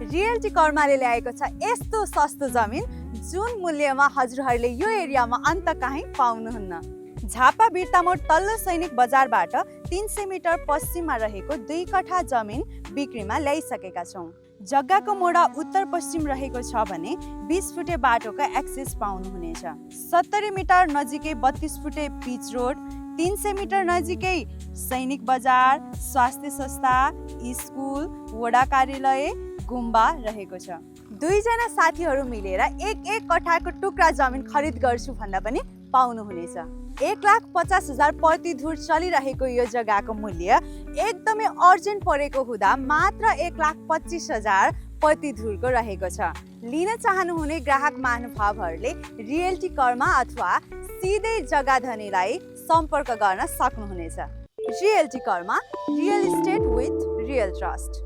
Realty कर्माले ल्याएको छ यस्तो सस्तो जमिन जुन मूल्यमा हजुरहरूले यो एरियामा अन्त कहीँ पाउनुहुन्न। झापा बिर्तामोड तल्लो सैनिक बजारबाट 300 मिटर पश्चिममा रहेको 2 कठा जमिन बिक्रीमा ल्याइसकेका छौँ। जग्गाको मोडा उत्तर पश्चिम रहेको छ भने 20 फुटे बाटोको एक्सेस पाउनुहुनेछ। 70 मिटर नजिकै 32 फुटे पिच रोड, 300 मिटर नजिकै सैनिक बजार, स्वास्थ्य संस्था, स्कुल, वडा कार्यालय, गुम्बा रहेको छ। दुईजना साथीहरू मिलेर एक कठाको टुक्रा जमिन खरिद गर्छु भन्दा पनि पाउनुहुनेछ। 1,50,000 प्रति धुर चलिरहेको यो जग्गाको मूल्य एकदमै अर्जेन्ट परेको हुँदा मात्र 1,25,000 प्रति धुरको रहेको छ। लिन चाहनुहुने ग्राहक महानुभावहरूले रियल्टी कर्मा अथवा सिधै जग्गा धनीलाई सम्पर्क गर्न सक्नुहुनेछ। Realty Karma, real estate with real trust.